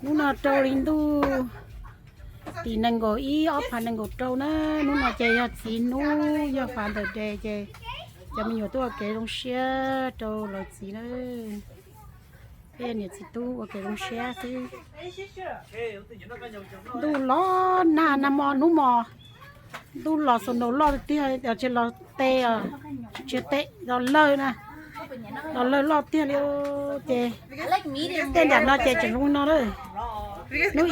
Hnub no rau li ntuj tim nees nkaum ib ob phav nees nkaum rau na. Hnub no ces yog txiv hnub, yog Father's Day ces cov me nyuam tuaj ua kev zoo siab rau lawv txiv na. Peb yog niam txiv tub ua kev zoo siab xwb. Ntuj los nag, nag hmo hnub hmo ntuj los snow loj tiag, tsis los tes, tsis tsis tes, los lawg na, los lawg loj tiag li. Ces tej nram no ces tseem zoo no lawm. Hnub i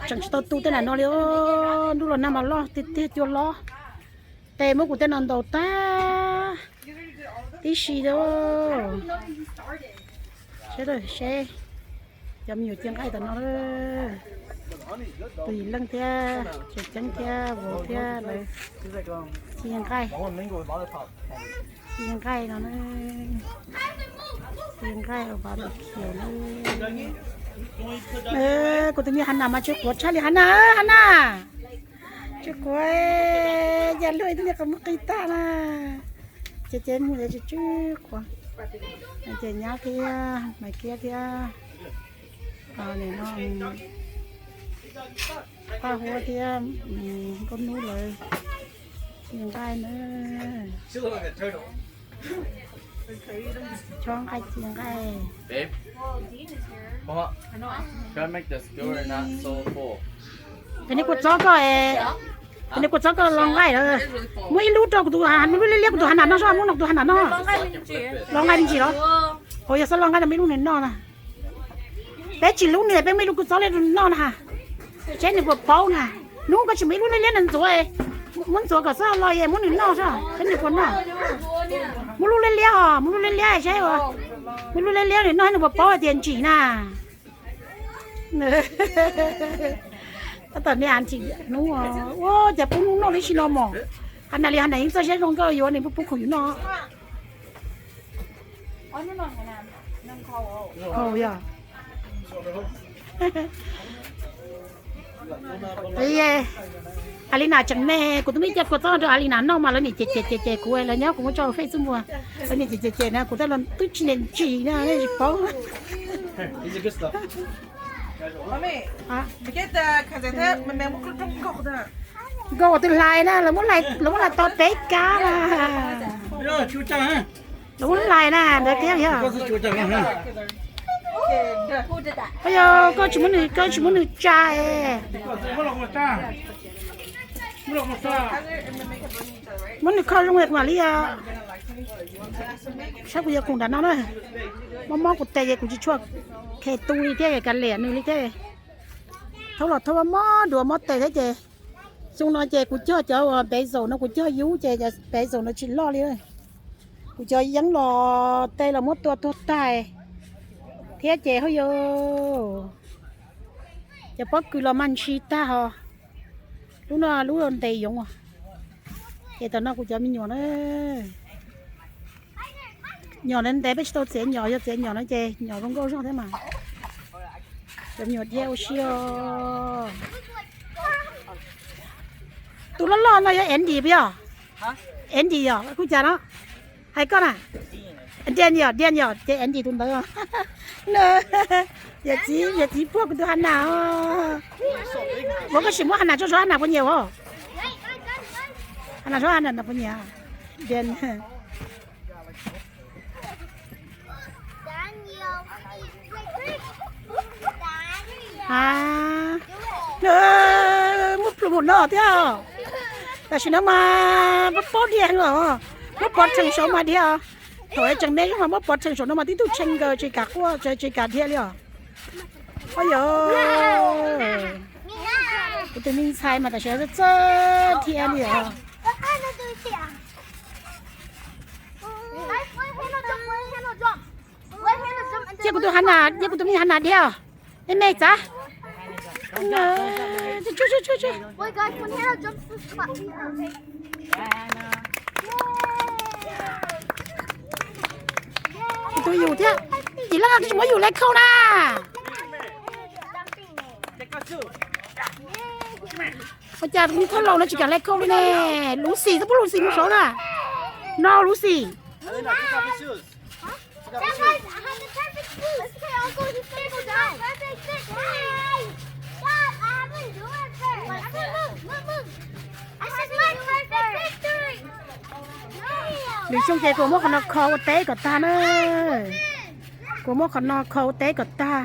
tseem tsis tau tu tej nram no li. Ntuj los nag mas loj tiag tiag, cua loj. Tes muab kuv tej no ntaus tag tib si li. Seb, seb cov me nyuam cia nqaij tom no. Tus Yim Leej thiab Tseem Ceeb thiab Vauv thiab lawv cia nqaij, cia nqaij no, cia nqaij barbecue na. Kuv tus me Hanas mas tsw quav tshaj li. Hanas, Hanas, tsw quav, yam luaj ib tug niag qhov muag qis tag na. Ces ces mus ces tsw tsw quav. Ces nyab thiab Maiv Kiab thiab Paj Huab thiab Nkauj Hnub lawv cia nqaij na. Chob nqaij, cia nqaij. Peb niag kua txob koj, peb niag kua txob koj los nqaij lawm. Muab ib lub rau kuv tus, muab lub liab liab kuv tus Hanas noj soj, muab no kuv tus Hanas noj. Los nqaij me ntsis los? Hos yog xav los nqaij no muab ib lub nws noj na. Peb tsis lub nws, peb muab ib lub kua txob li nws noj na. Seb nws puas paub na. Hnub koj tsis muab ib lub liab liab nws ntxuav, muab ntxuas kom xwb los es muab nws noj soj, seb nws puas noj. Muab lub liab liab os, muab lub liab liab seb, muab lub liab liab nws noj seb nws puas paub hais tias ntsim na. Tab tom niaj ntsim hnub, ua cas pub hnub noj li si no mos. Hanas li Hanas yeej txawj siab zoo nkauj yuav nws pub pub khoom yus noj. Yog Alina tseem me, kuv twb muab ib co kua txob rau Alina noj mas lawv niam cem cem cem cem kuv, lawv nyob kuv muab tso Facebook, lawv niam cem cem cem na, kuv thiaj los twb tsis niam ntsim na, tsis paub. Nkaus tus hlais na, lawv muab hlais tau peb kab na. Lawv muab hlais na, ntawd thiab yog. Yog koj tsis muab nws, koj tsis muab nws tsa es. Muab nws kho zoo es kuv mam li os. Saib kuv yuav khoom nram no na. Mob mob kuv tes ces kuv tsis tshua khe tu li thiab, kav liam nws li thiab. Thaub los thaub mob duav mob tes thiab ces xyoo no ces kuv cog cov uas basil no, kuv cog yub ces cov basil no tsis loj li. Kuv cov yeeb los tej los muab tua tuag tag thiab ces ho yog cov pob kws los mas ntshis tag ho. Lub no lub ntes yoov. Ces tam no kuv cov me nyuam na, nyom ntev ntev peb tsis tau txiav nyom, yog txiav nyom no ces nyom zoo nkauj zog thiab mas. Cov me nyuam dhia ua si os. Tus loj loj no yog Andy puas yog? Andy yog kuj cas no? Hais koj na. Daniel, Daniel ces Andy tus ntawd. Yawm txiv, yawm txiv puag kuv tus Hana os. Ua koj sim muab Hana tso, Hana puas nyiam os? Hana, Hana puas nyiam? Muab plhws mus no thiab. Tam sim no mas pob pob dhia os. Muab pov rhees saud mas dhia os. Thaum tseem me zog mas muab pov rhees saum no mas tib tug tshee nkaws tsis kam quaj tsis kam dhia li os. Oj yog, kuv tus me ntxhais mas tam sim txawj dhia li os. Cia kuv tus Hana, cia kuv tus me Hana dhia. Me me txav. Kuv tus yus thiab. Yim Leej, koj tsis muab yus le khau na. Ua cas tus me thawj laus no tsis kam le khau li ne? Lucy, txhob pub Lucy mus saud na. No Lucy. That guy has a perfect boost. Okay, Uncle, he's gonna go down. Lwm xyoo ces kuv muab qhov no kho ua teb kom tag na. Kuv muab qhov no kho ua teb kom tag.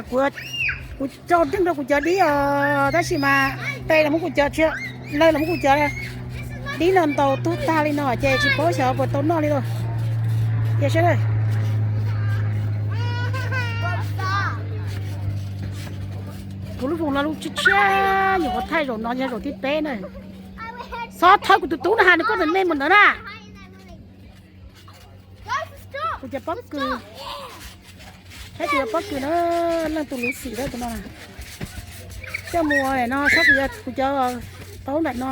Kuv, kuv rau deeg rau kuv cov dib os, tab sis mas tes los muab kuv cov, lawg los muab kuv cov dib no ntaus tug tag li no ces tsis paub xyov puas tau noj li lauj. Cia saib. Kuv lub voos no lub tshiab tshiab, nyuam qhuav thaij zaum no yog zaum thib peb na. Txhob thawb kuv tus tub no, has nws koj tus me mus ntawd na. Kuv cov pob kws, saib kuv cov pob kws na, leej tus luv xim tus no. Coj mus no saib kuv cov taub nram no.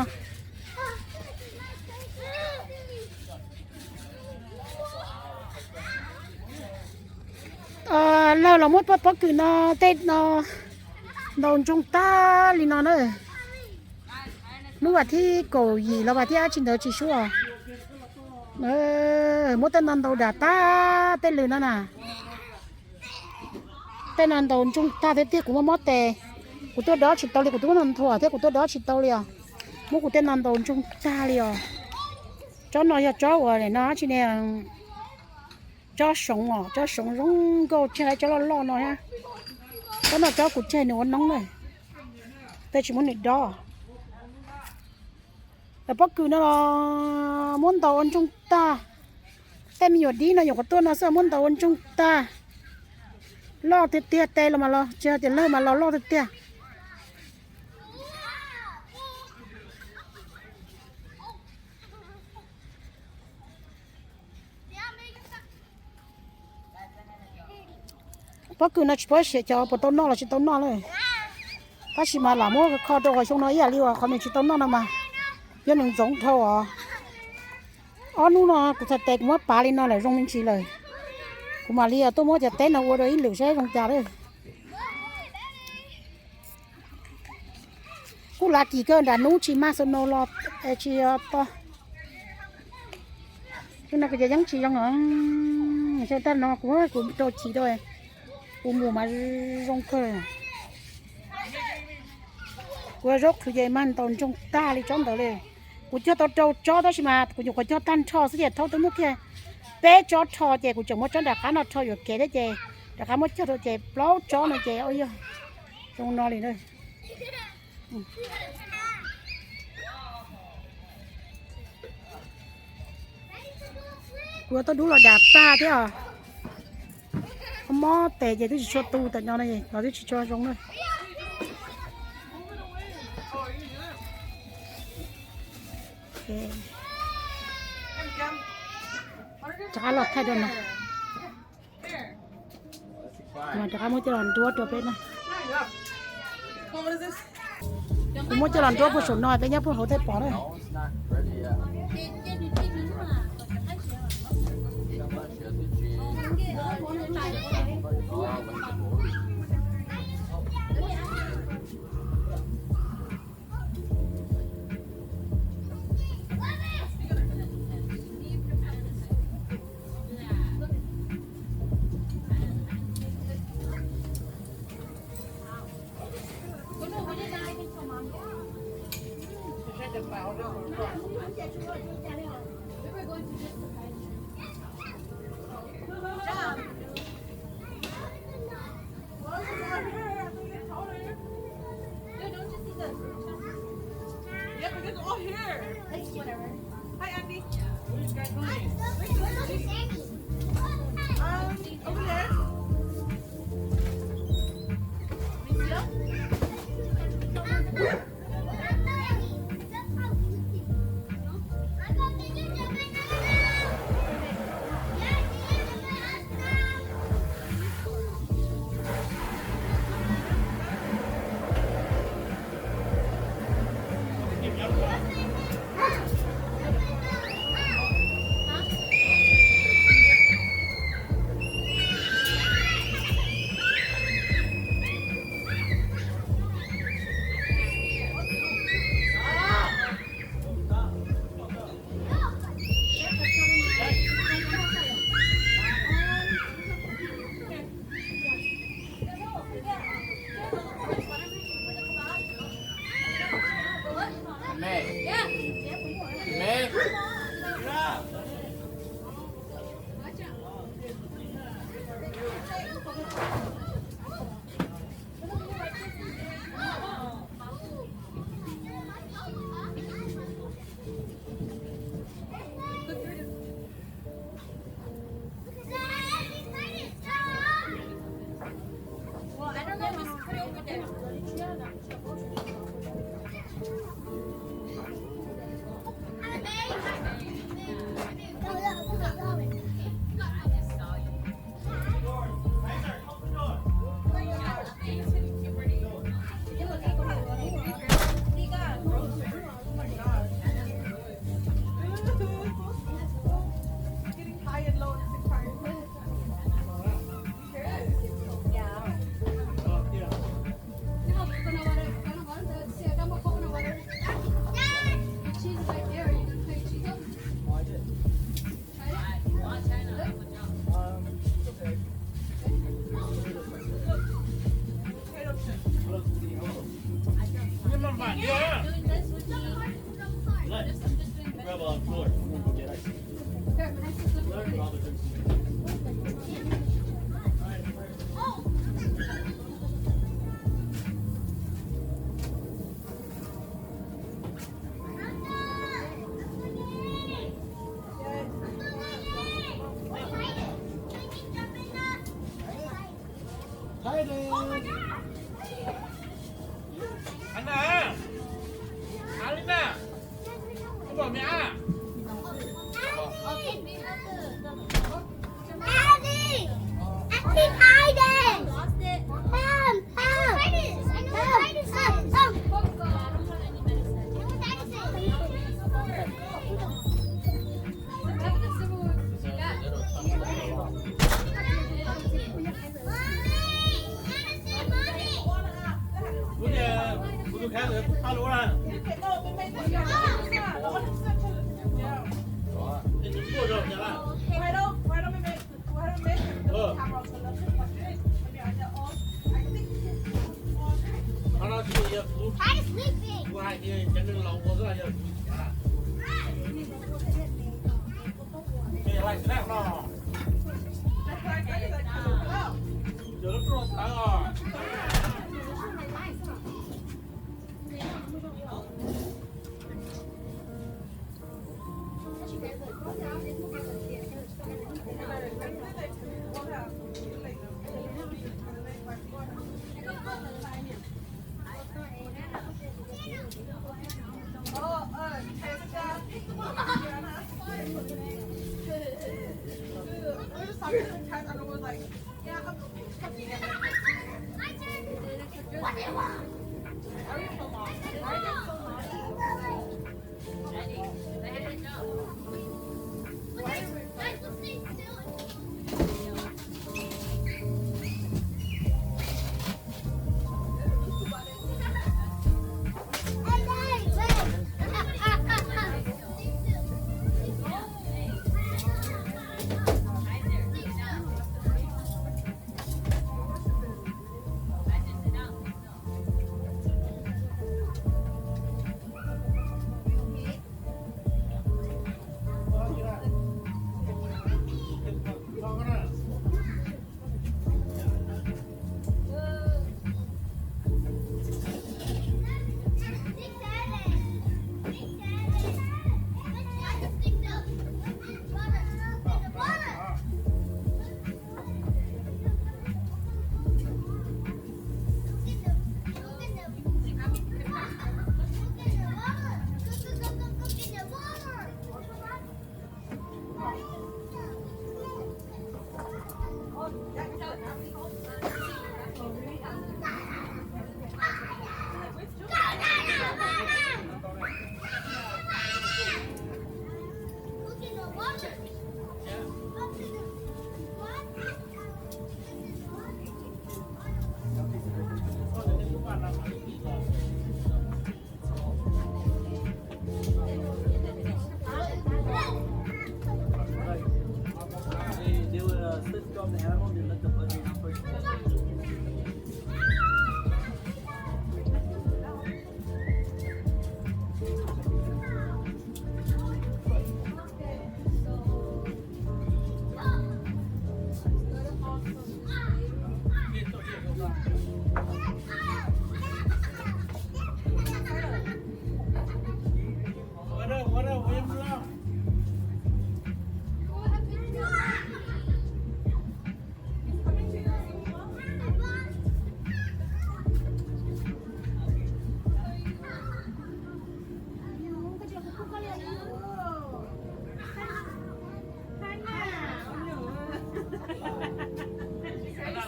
Lawg los muab pob kws no, tej no ntaus ntsoog tag li no na. Hnub vas thib kaum yim los vas thib dab tsi ntawd tsis sub. Muab tej no ntaus dam tag tej lws no na. Tej no ntaus ntsoog tag thiab tiag, kuv muab mob tes, kuv tuaj dob tsis tau li, kuv twb muab no nthuam thiab kuv tuaj dob tsis tau li os. Muab kuv tej no ntaus ntsoog tag li os. Tsob no yog tsob uas no tsi ne, tsob soov os, tsob soov zoo nkauj tseg tsob loj loj no. Tsob no tsob kuv tseg nws ua noob na, tej tsis muab nws dob. Cov pob kws no los muab ntaus ua ntsoog tag. Tej me nyuam dib no nyuam qhuav tuaj no xwb muab ntaus ua ntsoog tag. Loj tiag tiag, tes los mas los, tsis hais tias lawg mas los loj tiag tiag. Pob kws no tsis paub xyov cov puas tau noj los tsis tau noj na. Tab sis mas lam muab kho rau qhov xyoo no ib yam li uas qhov nws tsis tau noj no mas yog nws ntxoov dhau os. Ob hnub no kuv txhais tes kuv muab pav li no lawm zoo me ntsis lawm. Kuv mam li tuaj muab cov teb no ua dua ib lwm saib zoo cas lawm. Kuj lav kis kawg nram hnub tsis mag snow los tsis to. Xyoo no kuv cov yeeb tsis zoo os. Xyoo tag no kuv, kuv rau chiv rau, kuv mus mas zoo kawg. Kuv zaub qhwv ces mag ntaus ntsoog tag li tsob ntawd li. Kuv cog tau rau tsob tab sis mas kuv nyuam qhuav cog tag nrho xwb ces thaub twb muab kiag peb tsob rho ces kuv tseem muab tsob nram qab no rho yuam kev thiab ces nram qab muab cog rau ces plaub tsob no ces yog zoo no li na. Kuv yuav tuaj dub los dam tag thiab os. Mob tes ces twb tsis tshua tu tam no los twb tsis tshua zoo na. Rov qab los thaij rau no. Rov qab muab coj los nruab rau peb na. Kuv muab coj los nruab puag saum no peb nyob puag hauv thiaj pom na. Anna, Alina, koj pom me ab?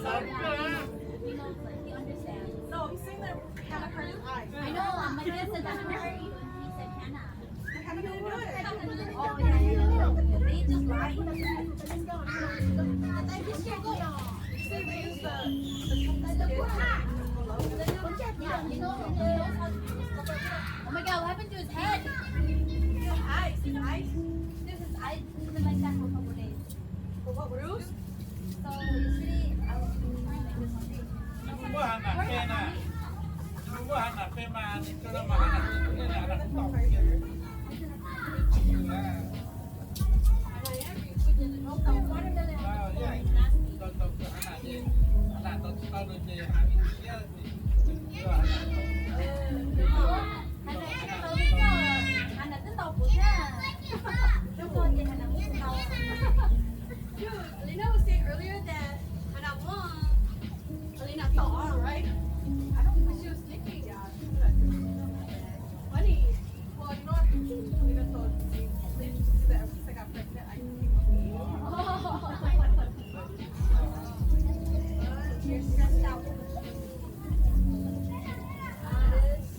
No, he's saying that Hannah hurt his eyes. I know, um, my dad said that. He said Hannah. Hannah didn't do it. Oh, yeah, yeah, yeah. They just lied. They just lied. They just lied. They just lied. Yeah, you know, he knows how to use the, oh my God, what happened to his head? His eyes, his eyes. Dude, his eyes, he's been like that for a couple days. For what, bruise? So, usually, I was trying to make this one thing. Muaj Hannah pem na, muaj Hannah pem mas, Dude, Alina was saying earlier that Hannah won. Alina thought, all right. I don't think she was thinking, yeah. Funny. Well, you know what? Alina thought she did that ever since I got pregnant. I think of me. You're stressed out.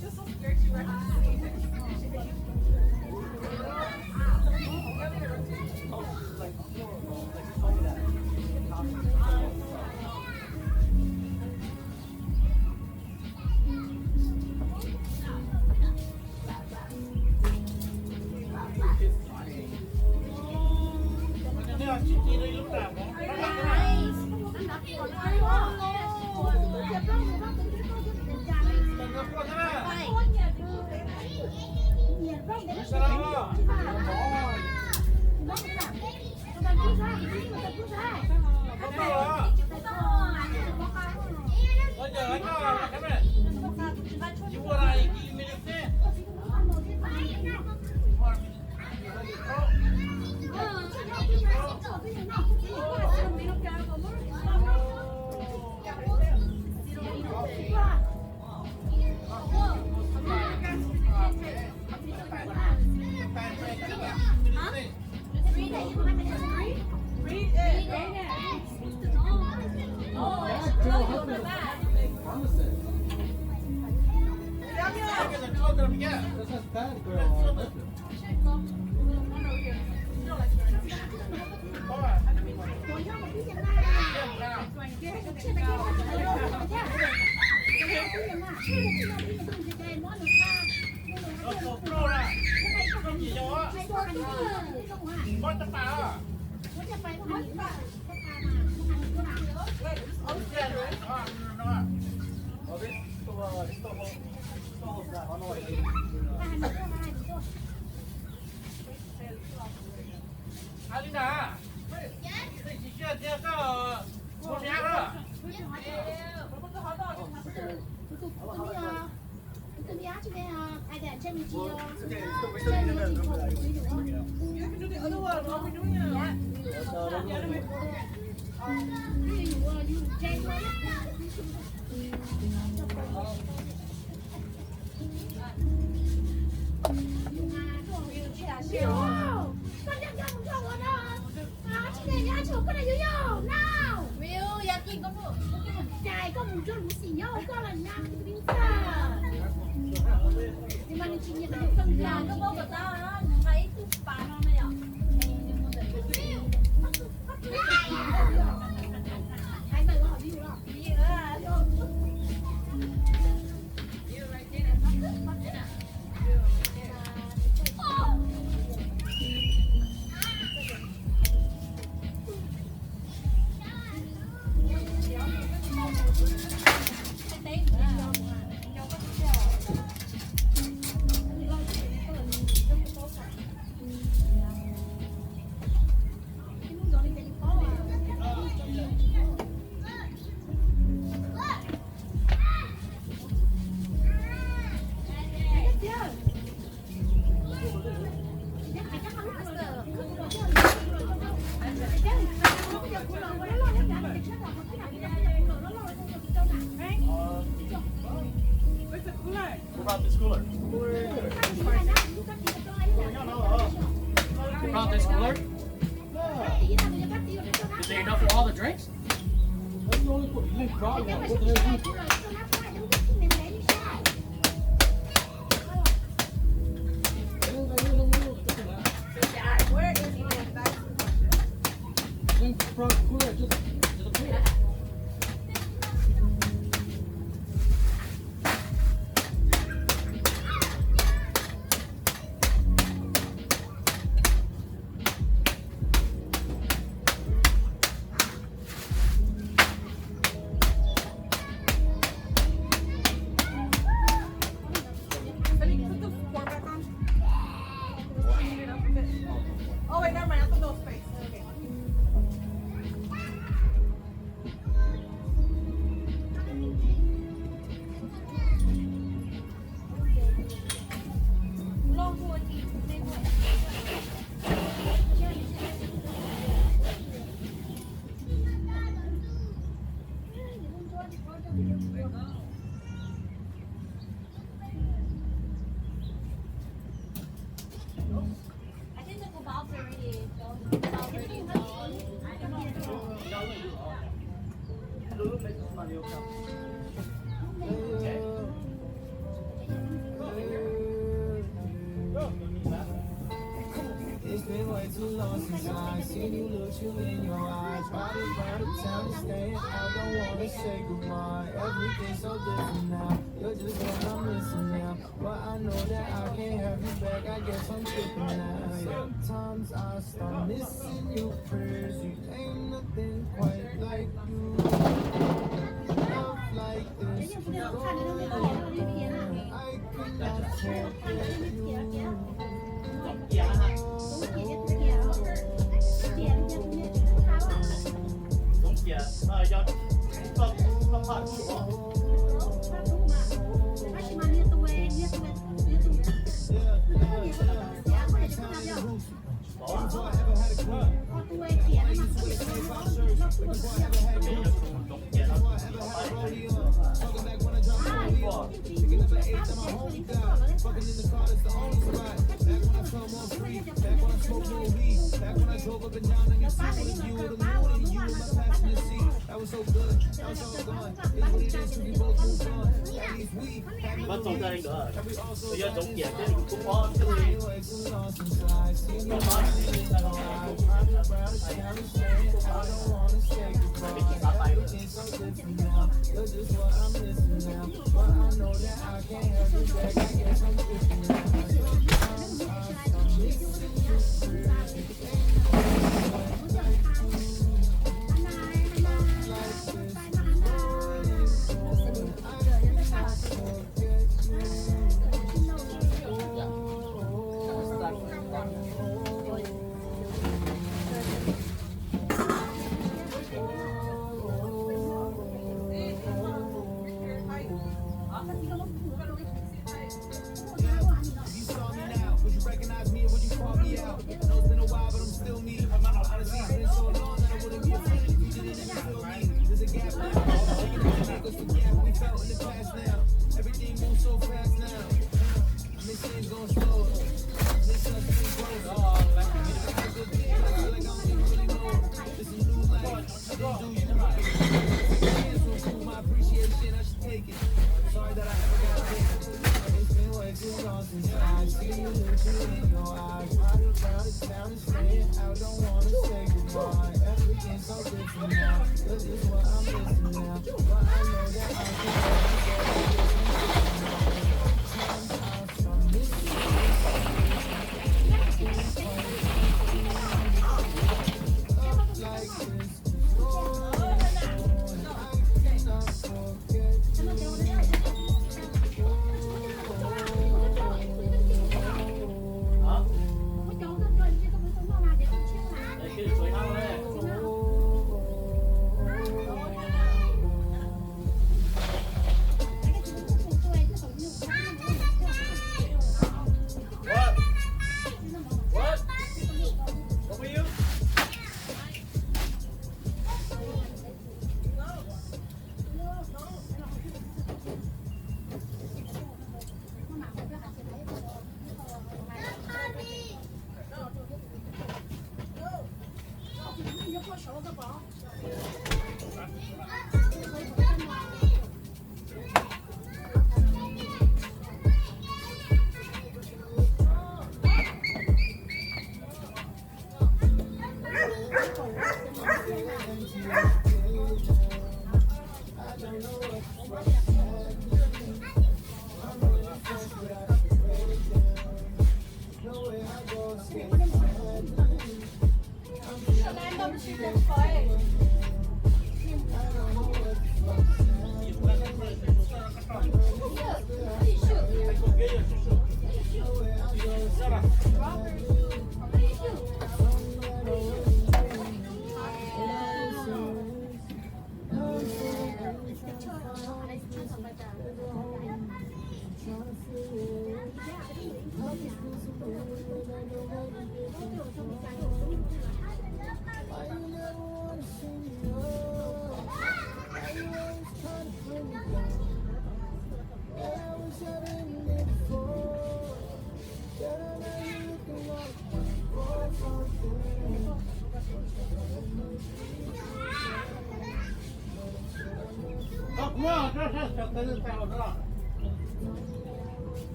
Just so scared to recognize. Alina, tej tsis siab thiab koj ua nyab lawm. Who brought this cooler? Who brought this cooler? Is it enough for all the drinks? Oh, wait, never mind. That's a little space. Okay. It's been way too long since I seen you, look you in your eyes. Riding round the town and staying out, don't wanna say goodbye. Everything's so different now. You're just what I'm missing now. But I know that I can't have you back. I guess I'm tripping now. Sometimes I start missing you, prayers. You ain't nothing quite like you. Love like this. I cannot forget you. Mas txog ntawd nkawd, yog tsoom kiam thiab kuv pom thiab li.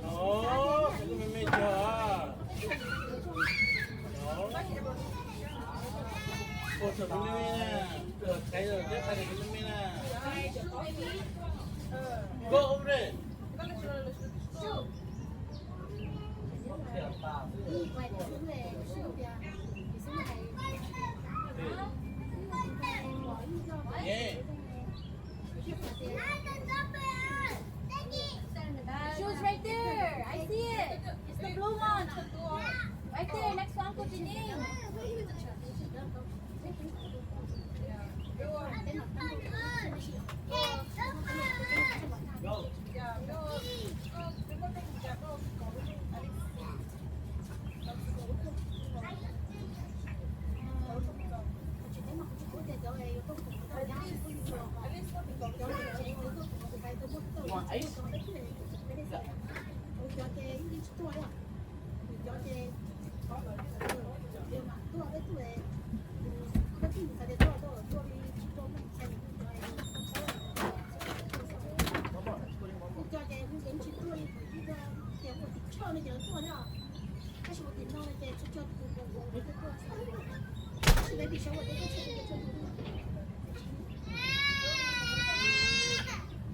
Ov, me me cog. Ov, tsom me me na. Qhov qhev los thiab qhov me me na. Koj ub re. Shoes right there. I see it. It's the blue one. Right there, next to Uncle Janine.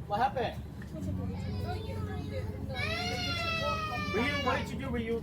What happened? Ryu, what did you do, Ryu?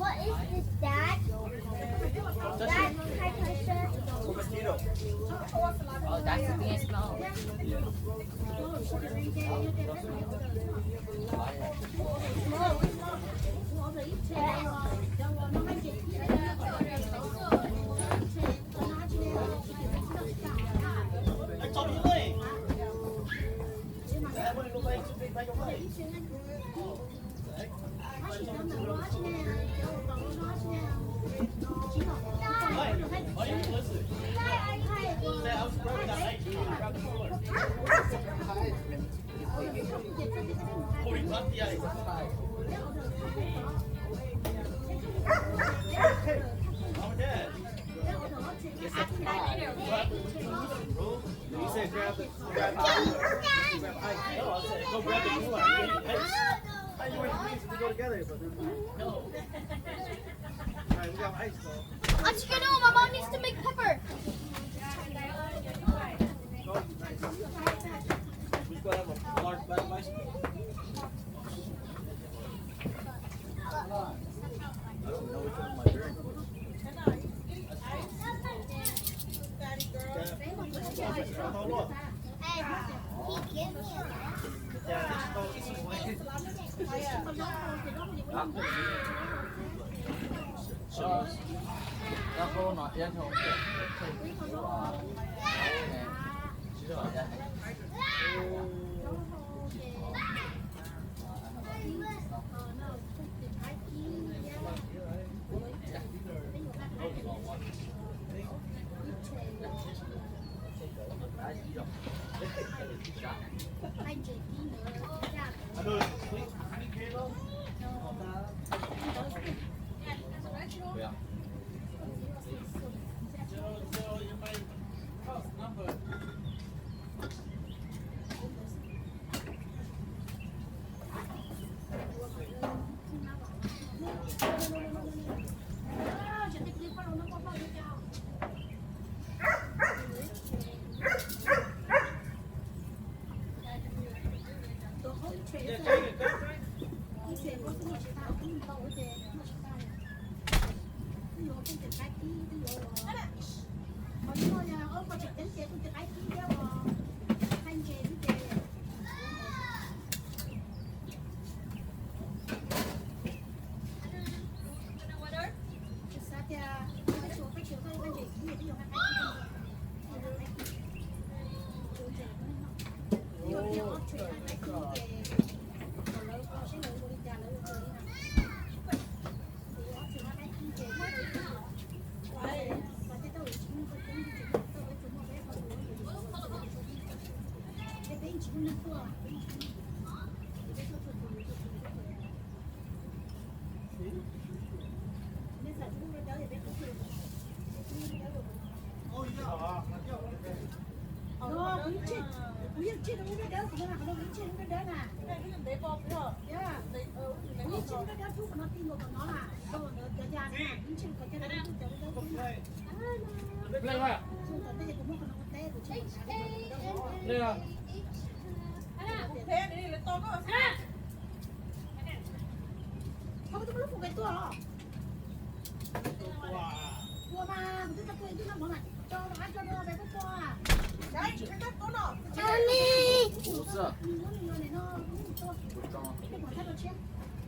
What is this, Dad? Dad, can I touch that? Oh, that's the thing I smell. You said grab the, grab the ice. No, I said go grab the cooler. Ice. How you wait for me to go together? All right, we got ice, though. What you gonna do? My mom needs to make pepper. Oh, nice. We still have a large bag of ice cream. I don't know which one my parents.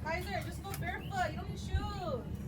Kaiser, just go barefoot. You don't need shoes.